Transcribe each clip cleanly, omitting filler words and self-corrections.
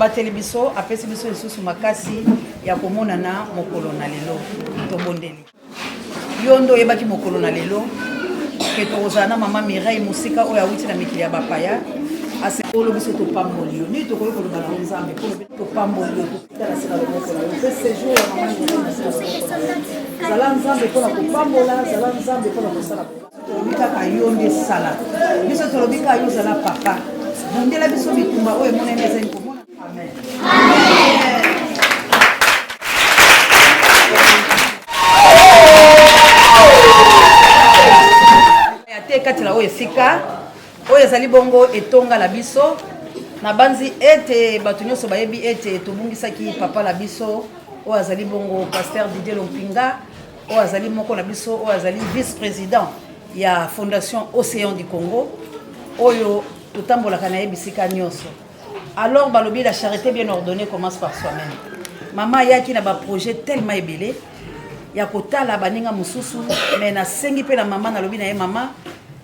Abateli biso, apesi biso lisusu makasi ya komonana mokolo na lelo. Tobondeli. Yo nde oyebaki mokolo na lelo ke tokozala na mama Mireille mosika oyo awuti na mikili ya bapaya. Asekolo biso topamboli yo. Nini tokoki koloba na yo Nzambe? Topamboli yo, totala se na loboko na yo. Mpe sejour ya mama Mireille na se na loboko na yo. Zala Nzambe mpo na kopambola, zala Nzambe mpo na kosala. Tolobi kaka yo nde sala. Biso tolobi kaka yo zala papa. Bundela biso bitumba oyo emonani ezali komona. Amen. Ya te kati na oyo esika oyo ezali bongo etonga na biso nabanzi ete bato nyonso bayebi ete tobungisaki papa na biso oyo azali bongo pasteur Didier Lompinga oyo azali moko na biso oyo azali vice président ya fondation Océan du Congo oyo totambolaka na ye bisika nyonso. Alors balobi la charité bien ordonnée commence par soi-même. Mama ayaki na ba projet tellement ebele ya kotala baninga mosusu, mais nasengi mpe na mama, nalobi na ye mama,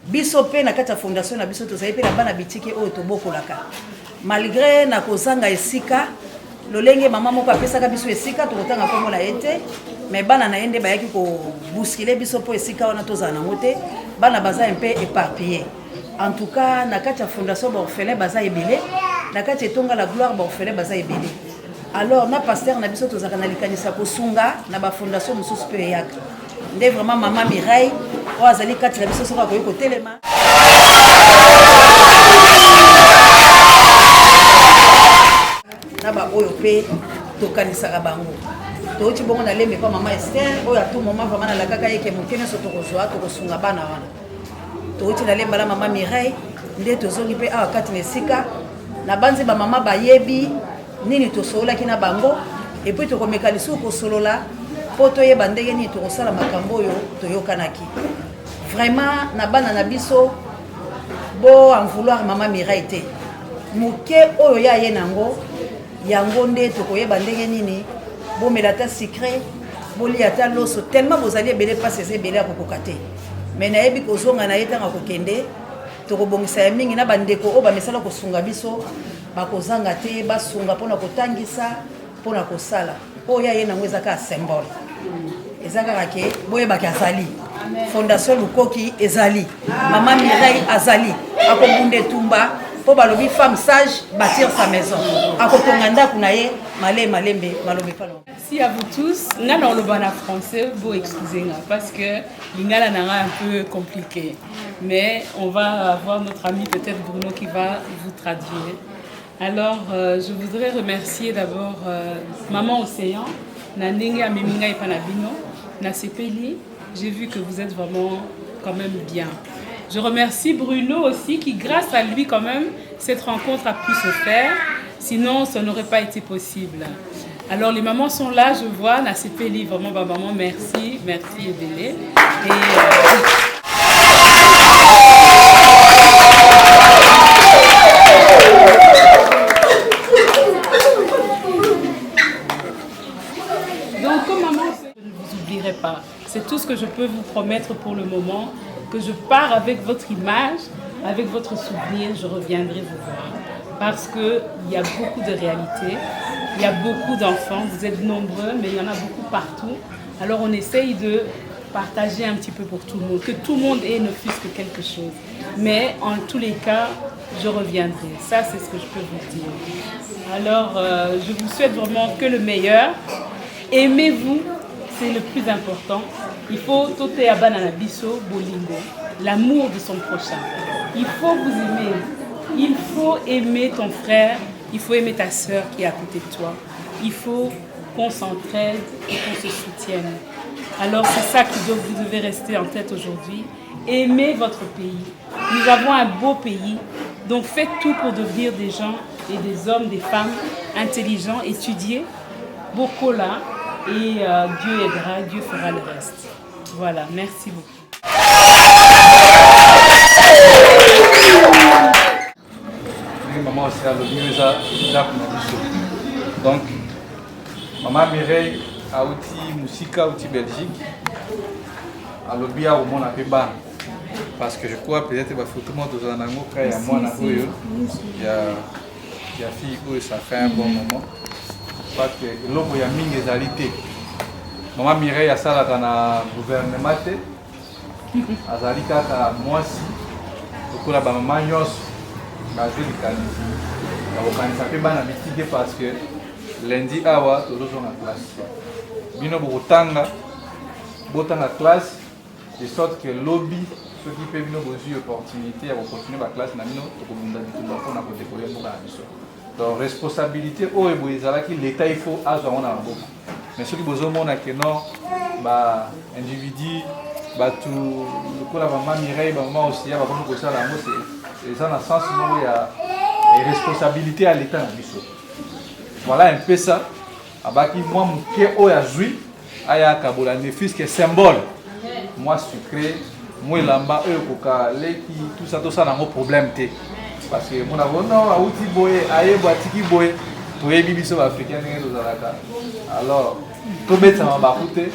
biso mpe na kati ya fondation na biso tozali mpe na bana bitike oyo tobokolaka malgré na kozanga esika lolenge mama moko apesaka biso esika tokotanga nkombo na ye te mais bana na ye nde bayaki kobuskile biso mpo esika wana tozala nango te bana baza un peu éparpillé en tout cas na kati ya fondation baorphelin baza ebele na kati etonga la gloire baorphelin baza ebele alors na pasteur na biso tozalaka na likanisi ya kosunga na bafondation mosusu mpe eyaka nde vraiment mama Mireille oyo azali kati na biso soki akoki kotelema na baoyo mpe tokanisaka bango touti bongo na lembe mpa mama Esther oyo à tout moment vraiment nalakaka ye ke moke nyonso tokozwa tokosunga bana wana touti na lemba na mama Mireille nde tozongi mpe awa kati na esika nabanzi bamama bayebi nini tosololaki na bango epuis tokomeka lisusu kosolola mpo toyeba ndenge nini tokosala makambo oyo toyokanaki vraiment na bana na biso bo en vouloir mama Mireille te moke oyo ya ye nango yango nde tokoyeba ndenge nini bomela ata sucre bolia ata loso tellement bozali ebele mpasi eza ebele ya kokoka te mais nayebi kozonga na ye ntango akokende tokobongisa ya mingi na bandeko oyo bamesala kosunga biso bakozanga te basunga mpona kotangisa mpona kosala oyo ya ye nango eza kaka symbole eza kaka ke boyebaki azali fondation lukoki ezali mama Mireille azali akobunda etumba mpo balobi femme sage bâtir sa maison akotonga ndako na ye male malembe malobi palo Merci à vous tous. Nga na oloba na français, bo excusez nga parce que lingala na nga un peu compliqué. Mais on va avoir notre ami peut-être Bruno qui va vous traduire. Alors, euh, je voudrais remercier d'abord euh, Maman Océan, na ndenge amemi ngai epa na bino, na sepeli, j'ai vu que vous êtes vraiment quand même bien. Je remercie Bruno aussi qui, grâce à lui quand même, cette rencontre a pu se faire. Sinon, ça n'aurait pas été possible. Alors, les mamans sont là, je vois, na sepeli, vraiment, bah, maman, merci, merci ebele. Et, euh, Donc, comme maman, je ne vous oublierai pas. C'est tout ce que je peux vous promettre pour le moment, que je pars avec votre image, avec votre souvenir, je reviendrai vous voir. Parce qu'il y a beaucoup de réalités, il y a beaucoup d'enfants, vous êtes nombreux, mais il y en a beaucoup partout. Alors on essaye de partager un petit peu pour tout le monde, que tout le monde ait ne fût-ce que quelque chose. Mais en tous les cas, je reviendrai. Ça, c'est ce que je peux vous dire. Alors, euh, je vous souhaite vraiment que le meilleur. Aimez-vous, c'est le plus important. Il faut toteya bana na biso bolingo, l'amour de son prochain. Il faut vous aimer. Il faut aimer ton frère, il faut aimer ta sœur qui est à côté de toi. Il faut qu'on s'entraide et qu'on se soutienne. Alors c'est ça que vous devez rester en tête aujourd'hui. Aimez votre pays. Nous avons un beau pays. Donc faites tout pour devenir des gens et des hommes, des femmes intelligents, étudiés, beaucoup là. Et euh, Dieu aidera, Dieu fera le reste. Voilà, merci beaucoup. ndenge mama osi alobi oyo eza ndako na biso donc mama mireille auti mosika auti belgique alobi akomona mpe bana parce que je crois peut-être bafoto moko tozala na yango ka ya mwana oyo ya. ya fille oyo ça fait un bon moment parce que eloko ya mingi ezali te. Mama Mireille asalaka na gouvernement te, azali kaka mwasi lokola bamama nyonso bazwi likanisi ya kokanisa mpe bana bitike parce que lundi awa tozozonga classe. Bino bokotanga, botanga classe de sorte que lobi soki mpe bino bozwi opportunité ya kocontinue baklasse na bino, tokobunda bitumba mpona kodekole mboka na biso. Donc responsabilité oyo boye ezalaki l'état, il faut azwa yango na maboko. Mais soki bozomona ke non, ba individu, bato lokola mama Mireille, bamama Osia bakomi kosala yango, eza na sens moko ya responsabilité ya l'état na biso. Voilà un peu ça. Abaki mwa moke oyo azwi, aya akabola, ne fût que symbole, mwa sucré, mwa elamba oyo ekoka leki, tout ça. Tosala yango problème te parce que mona bo non, awuti boye, ayebo atiki boye, toyebi biso baafricain ndenge tozalaka. Alors tobetama baku te.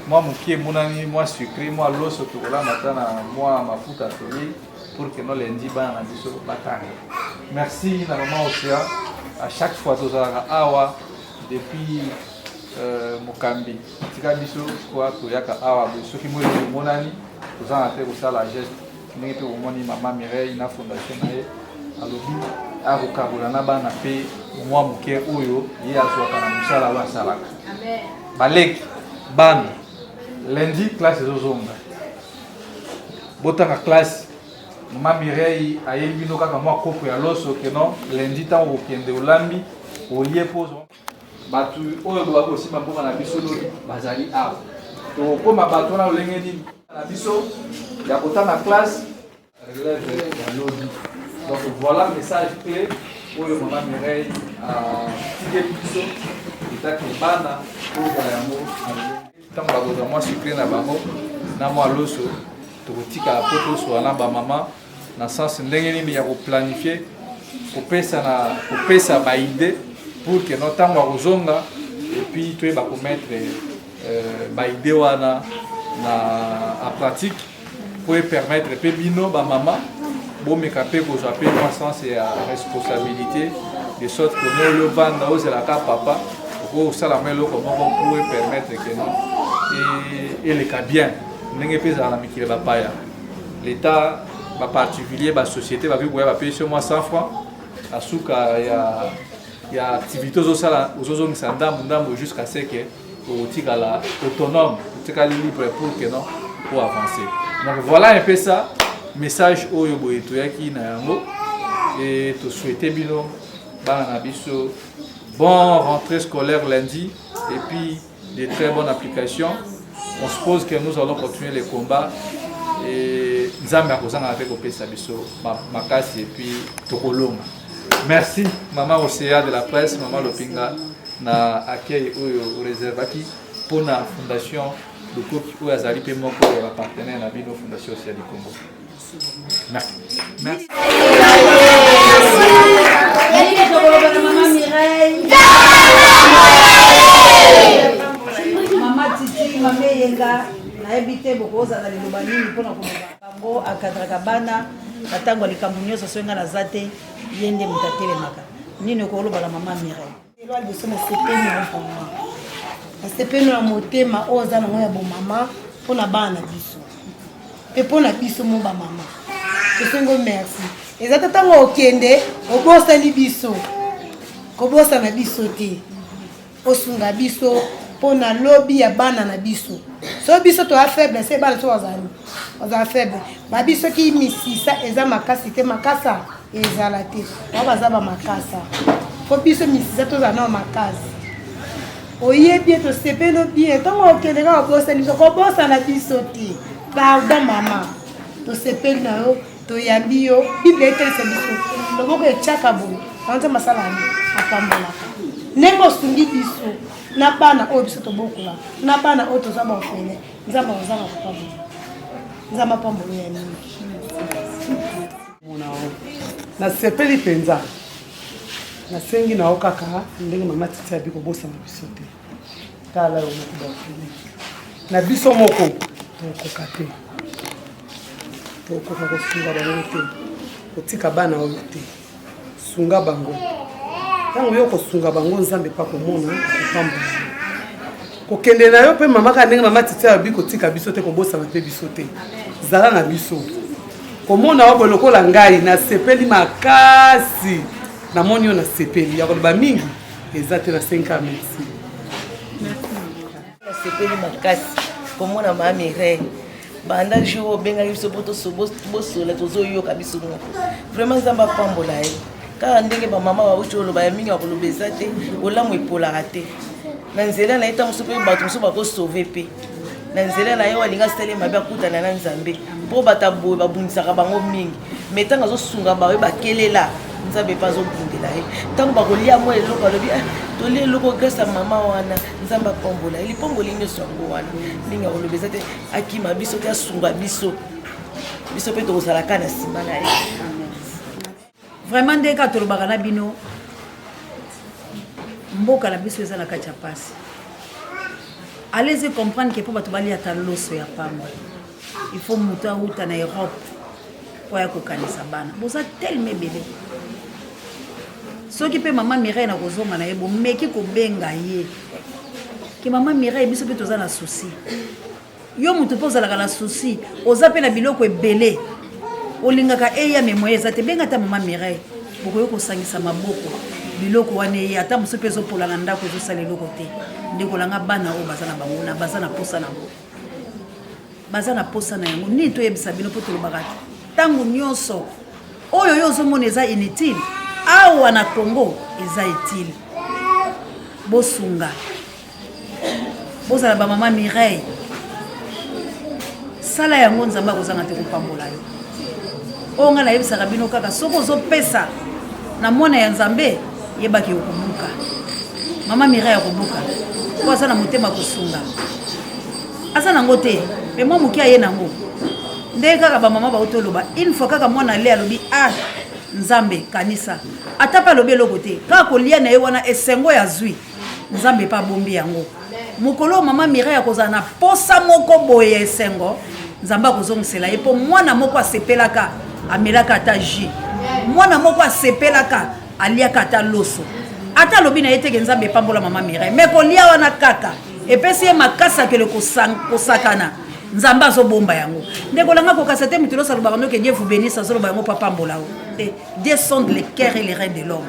Mwa moke emonani, mwa sucré, mwa loso, tokolamba ata na mwa mafuta, toyei pour que no lundi bana na biso batanga. Merci na mama Océan. À chaque fois tozalaka awa depuis mokambi tika biso kwa toyaka awa boye. Soki moi emonani, tozanga te kosala geste ndenge mpe bomoni mama Mireille na fondation na ye alobi akokabola na bana mpe mwa moke oyo ye azwaka na mosala oyo asalaka. Baleki, bana, lundi classe ezozonga, botanga classe. Mama Mireille ayebi bino kaka mwa kopo ya loso ke non, lundi ntango kokende olambi, olie mpo bato oyo baka kosimba mboka na biso lobi bazali awa. Tokokóma bato wana lolenge nini na biso ya kotanga classe, relève ya lobi. Donc voilà message clé oyo mama Mireille atikeli biso etake bana tozala yango. Ntango bakozwa mwa sucré na bango na mwa loso, tokotikala mpo tosola na bamama na sens ndenge nini ya koplanifie, kopesa na kopesa baidée pour que no ntango ya kozonga, et puis toyeba komettre baidée wana na en pratique po epermettre mpe bino bamama bomeka mpe kozwa mpe mwa sens ya responsabilité, de sorte que no oyo ovanda ozelaka papa, okosala mwa eloko moko po epermettre ke no eleka bien. Ndenge mpe ezala na mikili bapaya, l'état, baparticulier, basociété bakoki koya, bapesi yo mwa 100 francs na suka ya activité ozosala, ozozongisa ndambu ndambu jusqu'à ce que otikala autonome, otikali libre pour que non pour avancer. Donc voilà un peu ça, message oyo boye toyaki na yango et tosouhaite bino bana na biso bon rentrée scolaire lundi et puis de très bonnes applications. On suppose que nous allons continuer les combats et Nzambe akozanga mpe kopesa biso makasi et puis tokolonga. Merci mama Océa de la presse, mama Lopinga, na accueil oyo oreservaki mpona fondation Lukoki oyo azali mpe moko ya bapartenaire na bino, Fondation Océa du Congo. Merci, merci. Mama Mireille, mama Titi, mama Eyenga, nayebi te bokozala liloba nini mpona koloba. Bango akadraka bana na ntango ya likambo nyonso. Soki ngai naza te, ye nde moto atelemaka. Nini okoloba na mama Mireille? Elo liboso, nasepeli na vraiment, nasepeli na motema oyo oza nango ya bomama mpona bana na biso mpe mpona biso mo bamama. Tosengo merci. Eza te ntango okende obosani biso, kobosana biso te, osunga biso mpona lobi ya bana na biso. So biso toya faible, se bana so bazali, bazala faible. Babi soki misisa eza makasi te, makasa ezala te. Bao baza bamakasa, fo biso misisa tozala nao makasi. Oyebi ye, tosepeli bien. Ntango okende kaka obosani biso, kobosana biso te. Pardon mama, tosepeli na yo, toyambi yo. Bible etelisa biso loboko etiaka boye, Nzambe asala yango, apambolaka ndenge osungi biso na bana oyo biso tobokola, na bana oyo toza baorphelin. Nzambe akozanga kopambola, Nzambe apambola ya mingi. Nasepeli mpenza. Nasengi na yo kaka ndenge mama Titi abi, kobosana biso te. Tala yo moko, baorphelin na biso moko tokoka te, tokoka kosunga bango te. Kotika bana oyo te, sunga bango. Ntango yo okosunga bango, Nzambe mpe akomona, akopambola yo. Kokende na yo mpe mama, kaka ndenge mama Titi alobi, kotika biso te, kobosana mpe biso te, zala na biso. Komona yo boye lokola ngai nasepeli makasi, namoni yo nasepeli, ya koloba mingi eza te. Na 5 merci. Nasepeli makasi komona mama Mireille. Banda jour obengaki biso po bosola, tozoyoka biso moko. Vraiment, Nzambe apambola ye. Kaka ndenge bamama bauti oloba, ya mingi ya koloba eza te. Bolamu epolaka te na nzela na ye. Ntango mosusu mpe bato mosusu bakosauve mpe na nzela na ye. Oyo alingi asali mabe akutana na Nzambe, mpo bato boye babundisaka bango mingi. Mais ntango azosunga baoyo bakelela, Nzambe mpe azobundela ye. Ntango bakolia mwa eloko, alobi: "Ah, tolia eloko grâce ya mama wana." Nzambe apambola ye. Lipamboli nyonso yango wana. Mingi ya koloba eza te. Akima biso te, asunga biso. Biso mpe tokozala kaka na nsima na ye. Vraiment, ndenge kaka tolobaka na bino, mboka na biso eza na kati ya pasi. Allez comprendre ke mpo bato balia ata loso ya pamba, il faut moto auta na Europe po aya kokanisa bana. Boza telema ebele. Soki mpe mama Mireille na kozonga na ye, bomeki kobenga ye ke mama Mireille, biso mpe toza na souci. Yo moto mpe ozalaka na souci, oza mpe na biloko ebele olingaka eya, me moye eza te, benga ata mama Mireille, bokoki kosangisa maboko, biloko wana eye. Ata mosusu mpe ezopola na ndako, ezosala eloko te. Ndeko nanga, bana oyo baza na bango na baza na posa na yango, baza na posa na yango. Nini toyebisa bino? Mpo tolobaka ntango nyonso, oyo yo ozomona eza inutile, awa na Congo eza utile. Bosunga, bozala bamama Mireille. Sala yango, Nzambe akozanga te kopambola yo. Oyo ngai nayebisaka bino kaka, soki ozopesa na mwana ya Nzambe, yebaki okobuka. Mama Mireille akobuka po aza na motema kosunga. Aza nango te, me mwa moke aye nango. Ndenge kaka bamama bauti oloba, une fois kaka mwana ale alobi: "Ah Nzambe, kanisa." Ata mpe alobi eloko te, kaka kolia na ye wana, esengo ya zwi, Nzambe mpe abombi yango. Mokolo oyo mama Mireille akozala na posa moko boye ya esengo, Nzambe akozongisela ye, mpo mwana moko asepelaka, amelaka ata jus, mwana moko asepelaka, aliaka ata loso. Ata alobi na ye teke Nzambe epambola mama Mireille, me kolia wana kaka epesi ye makasi akele kosakana. Nzambe azobomba yango. Ndeko nanga, kokasa te. Moto nyonso alobaka noke "Dieu vous bénisse", azoloba yango papambola o te. Dieu sonde le cœur et les reins de l'homme.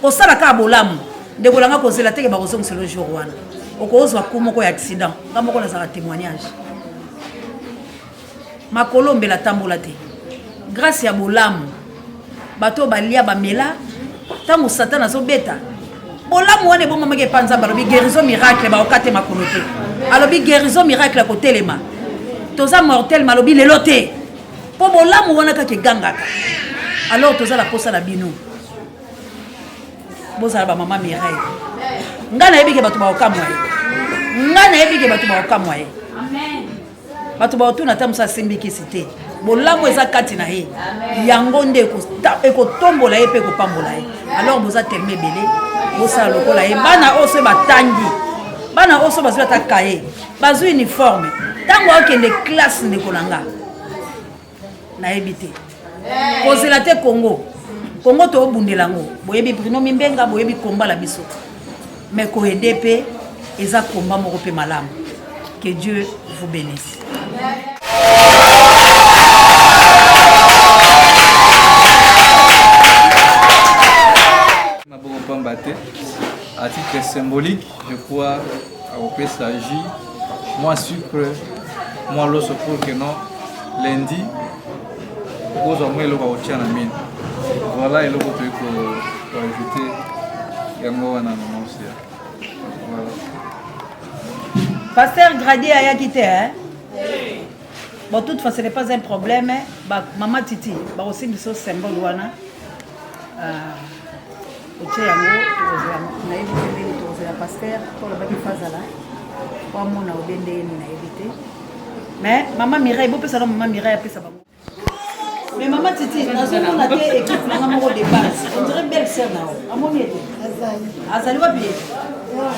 Kosala kaka bolamu, ndeko nanga, kozela teke bakozongisela jour wana, okozwa ku moko ya accident. Nga moko nazalaka témoignage, makolo mbela tambola te grâce ya bolamu. Bato oyo balia, bamela, ntango Satan azobeta, bolamu wana ebomamaki epa Nzambe. Alobi guérison miracle, baoka te makolo te. Alobi guérison miracle ya kotelema, toza mortel, ma alobi lelo te, mpo bolamu wana kaka egangaka. Alors toza na posa na bino, bozala bamama Mireille. Ngai nayebi ke bato bakokamwa ye, ngai nayebi ke bato bakokamwa ye, bato baotuna ata mosu asimbi kisi te. Bolamu eza kati na ye, yango nde ekotombola ye mpe ekopambola ye. Alors boza telema ebele, bosala lokola ye. Bana oyo so batangi, bana oyo so bazwi ata kaye, bazwi uniforme, ntango akende classe, ndeko na nga, nayebi te, kozela te. Congo, Congo toobundela yango. Boyebi Bruno Mimbenga, boyebi komba la biso, mais koaider mpe eza komba moko mpe malamu. Que Dieu vous bénisse. Maboko pamba te. À titre symbolique, je crois, akopesa jus, mwa sucre, mwa loso, pour que non lundi okozwa mwa eloko akotia na mino. Voilà, eloko toyei koajoute yango wana, mama Osia. Voilà. Pasteur Gradier ayaki te, hein? Bon, toutefois, ce n'est pas un problème. Ba, Mama Titi, bakosimbi biso symbole wana. Otie yango, tokozela, nayebi te ndenge tokozela pasteur to alobaki fazala po amona obe ndenge nini, nayebi te. Mais mama Mireille, bopesa na mama Mireille, apesa bango. Mais mama Titi, nazomona te équipe nanga moko de base. On dirait belle sœur na yo, amoni ete azali wapi ye? Non, non.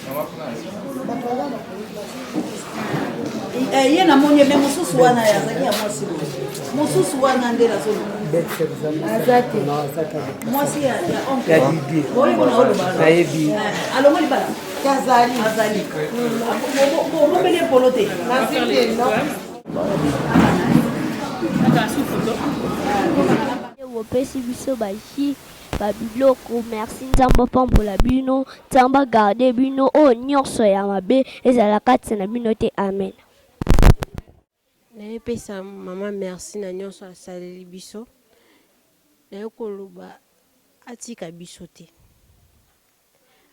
Mama kuna. Eh, ye namoni ye me mosusu wana azalaki ya mwasi boye mosusu wana nde nazoloba aza te mwasi ya oncle oloba nayebi eh, alongo libala azali azali obombeli ye polo te Bopesi biso ba jus ba biloko merci nzambe apambola bino nzambe agarde bino oyo nyonso ya mabe ezala kati na bino te amen. Naye pesa maman merci na nionso asaleli biso naye koloba atika biso te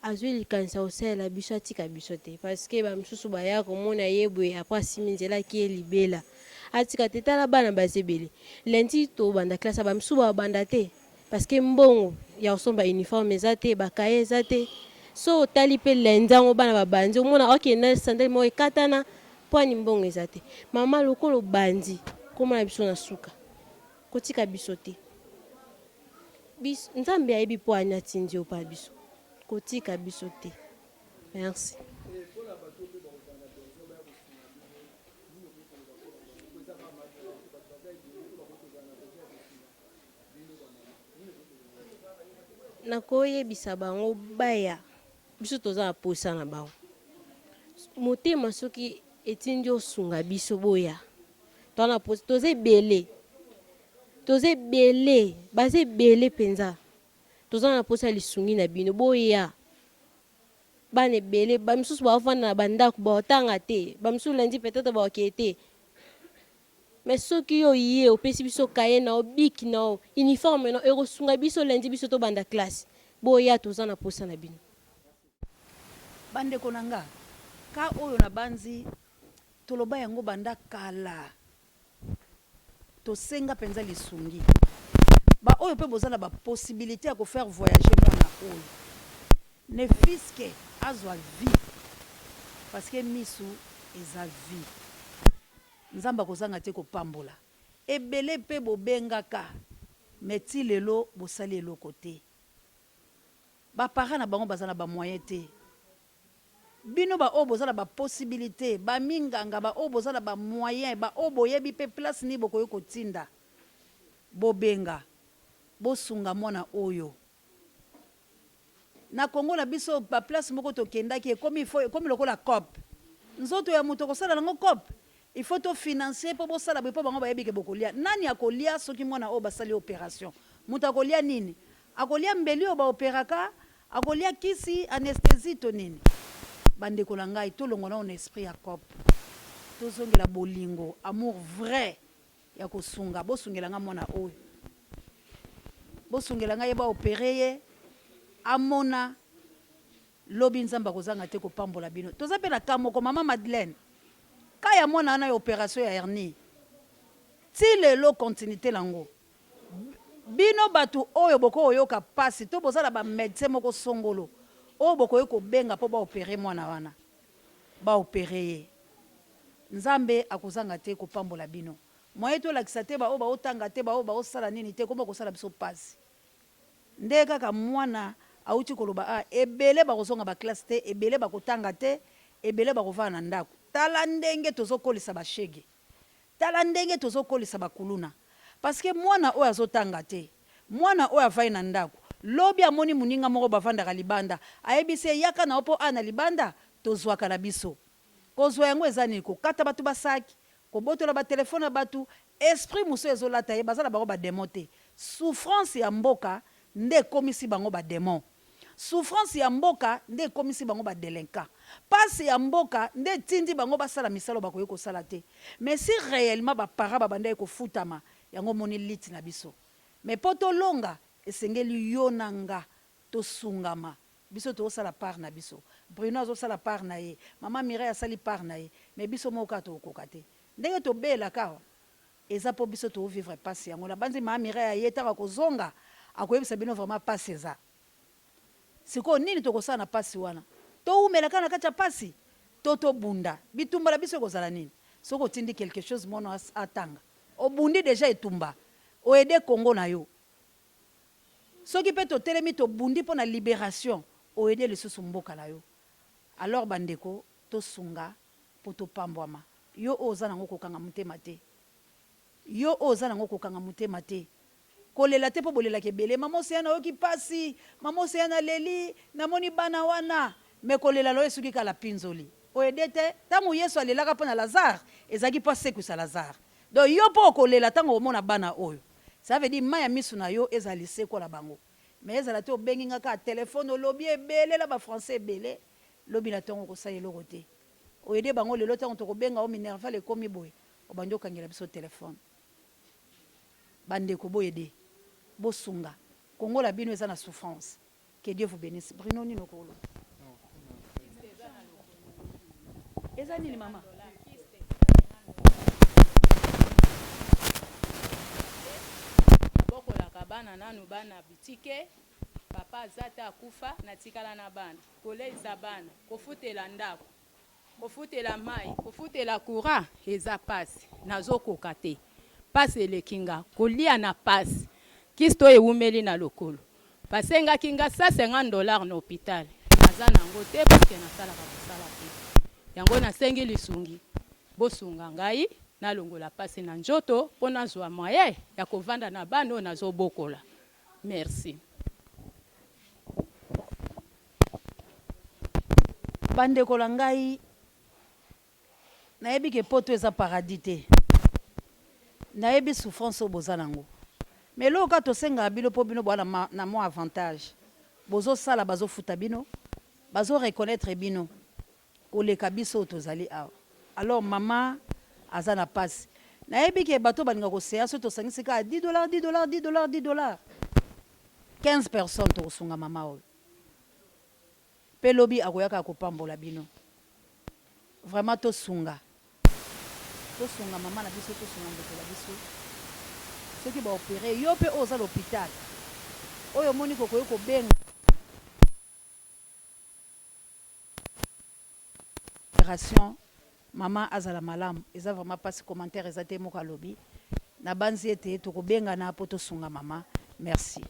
azui likanisi ya kosalela biso atika biso te parce que ba misusu baya komona ye boye après asimbi nzela akie libela atika te tala bana baza ebele lundi tobanda classe ba misusu babanda te parce que mbongo ya kosomba uniforme eza te ba cahier eza te so otali pe lundi yango bana babandi omona okende na sandale moko ekatana Pwani mbongo eza te. Maman lokola obandi koma na biso na suka kotika biso te biso nzambe ayebi pwani atindi yo pa biso kotika biso te merci. Nakoyebisa bango baya biso toza na posa na bango motema soki etindi osunga biso boya toza na posa toza ebele toza ebele baza ebele penza toza na posa ya lisungi na bino boya bana ebele ba misusu bafanda na ba ndaku baotanga te ba misusu lundi peut etre bakokende te mais soki yo oye opesi biso cahier na yo bic na yo uniforme na yo ekosunga biso lundi biso tobanda classe boya toza na posa na bino. Bandeko na nga, cas oyo nabanzi toloba yango banda kala, tosenga penza lisungi. Ba oyo pe boza na ba possibilites ya ko faire voyager mwana oyo, ne fut-ce que azwa vie, parce que misu eza vie. Nzambe akozanga te kopambola. Ebele pe bobengaka mais ti lelo bosali eloko te. Ba parents na bango baza na ba moyens te. Bino ba oyo boza na ba possibilites, ba minganga, ba oyo boza na ba moyens, ba oyo boyebi pe place nini bokoki kotinda, bobenga, bosunga mwana oyo. Na Congo na biso ba place moko tokendaki ekomi il faut ekomi lokola coop. Nzoto ya moto okosala nango coop? Il faut to financer po bosala boye po bango bayebi ke bokolia. Nani akolia soki mwana oyo basali ye operation? Moto akolia nini? Akolia mbeli oyo ba operaka? Akolia kisi, anesthesie to nini? Ba ndeko na ngai tolongwa nano na esprit ya coop. Tozongela bolingo, amour vrai ya kosunga. Bosungela nga mwana oyo. Bosungela nga ye ba operer ye amona lobi Nzambe akozanga te kopambola bino. Toza pe na cas moko maman Madeleine cas ya mwana wana ya operation ya hernie ti lelo continuite na ngo bino batu oyo bokoki koyoka pasi to boza na ba medecin moko songolo oyo bokoki kobenga po ba operer mwana wana ba operer ye Nzambe akozanga te kopambola bino. Moyen tolakisa te ba oyo bao tanga te ba oyo bao sala nini te ekoma kosala biso pasi nde kaka muana awuti koloba awa ebele bakozonga ba classe te ebele bakotanga te ebele bakovanda na ndaku tala ndenge tozo kolisa ba chegue tala ndenge tozo kolisa ba kuluna parce que muana oyo azo tanga te muana oyo avandi na ndaku lobi amoni muninga moko bavandaka libanda ayebisi ye yaka na yo po awa na libanda tozuaka na biso kozua yango eza nini kokata batu ba sac Kobotola ba telephone ya batu, esprit mosusu ezo lata ye, baza na bango ba demon te, souffrance ya mboka nde ekomisi bango ba demon, souffrance ya mboka nde ekomisi bango ba delinquant, pasi ya mboka nde etindi bango basala misala oyo bakoki kosala te, mais si reellement ba parents babandaki kofutama, yango omoni lutte na biso, mais po tolonga esengeli yo na nga tosungama Biso tozo sala part na biso. Bruno azo sala part na ye, maman Mireille asali part na ye, mais biso moko kaka toko koka te. Ndenge to belaka awa eza po biso to vivre pasi yango. Na banzi maman Mireille aye tango ako zonga ako yebisa bino vraiment pasi eza. Sikoyo nini toko sala na pasi wana? To wumela kaka na kati ya pasi? To to bunda? Bitumba na biso eko zala nini? Soki otindi quelque chose mwana atanga, obundi dejà etumba, o aider Congo na yo. Soki pe totelemi tobundi pona liberation o aider lisusu mboka na yo. Alors ba ndeko tosunga po topambwama. Yo oyo oza nango kokanga motema te. Yo oyo oza nango kokanga motema te. Kolela te po bolelaka ebele. Maman Ocean nayoki pasi, maman Ocean naleli, namoni bana wana. Mais kolela na yo esuki kaka na pinzoli. O aider te. Tango Yesu alelaka pona Lazare, ezalaki po asekwisa Lazare. Donc yo pe okolela tango okomona bana oyo. Ça veut dire mayi ya misu na yo ezala lisekwa na bango. Mais ezala te obengi nga kaka telephone olobi ebele na ba français ebele, lobi na tongo okosala eloko te. O aider bango lelo tango tokobenga yo minerval ekomi boye, obandi okangela biso telephone. Ba ndeko bo aider, bosunga. Congo na bino eza na souffrance. Que Dieu vous benisse. Bruno nini okoloba? Eza nini mama? Nabokolaka bana nanu bana bitike papa aza te akufa natikala na bana koleisa bana kofutela ndako Kofutela mayi, kofutela courant eza pasi nazo koka te pasi eleki nga kolia na pasi kist oyo ewumeli na lokolo basengaki nga 150 dollars na hopital naza na yango te parce que nasalaka mosala te yango nasengi lisungi bosunga ngai nalongola pasi na nzoto po nazua moyen ya kovanda na bana oyo nazo bokola merci. Ba ndeko na ngai nayebi ke poto eza paradis te nayebi souffrance oyo boza nango mais eloko kaka tosengaka bino po bino boa na mua avantage bozo sala bazo futa bino bazo reconnaitre bino koleka biso oyo tozali awa alors mama aza na pasi nayebi ke bato balinga koseya soki tosangisi kaka 10 dollars 10 dollars 10 dollars 10 dollars 15 personnes tokosunga mama oyo pe lobi akoya kaka kopambola bino vraiment tosunga tosunga mama na biso tosunga ndeko na biso soki ba opere yo pe oyo oza l'hopital oyo omoni kokoki kobenga Operation maman azala malamu eza vraiment pasi commentaire eza te moko alobi nabanzi ete tokobengana po tosunga maman merci.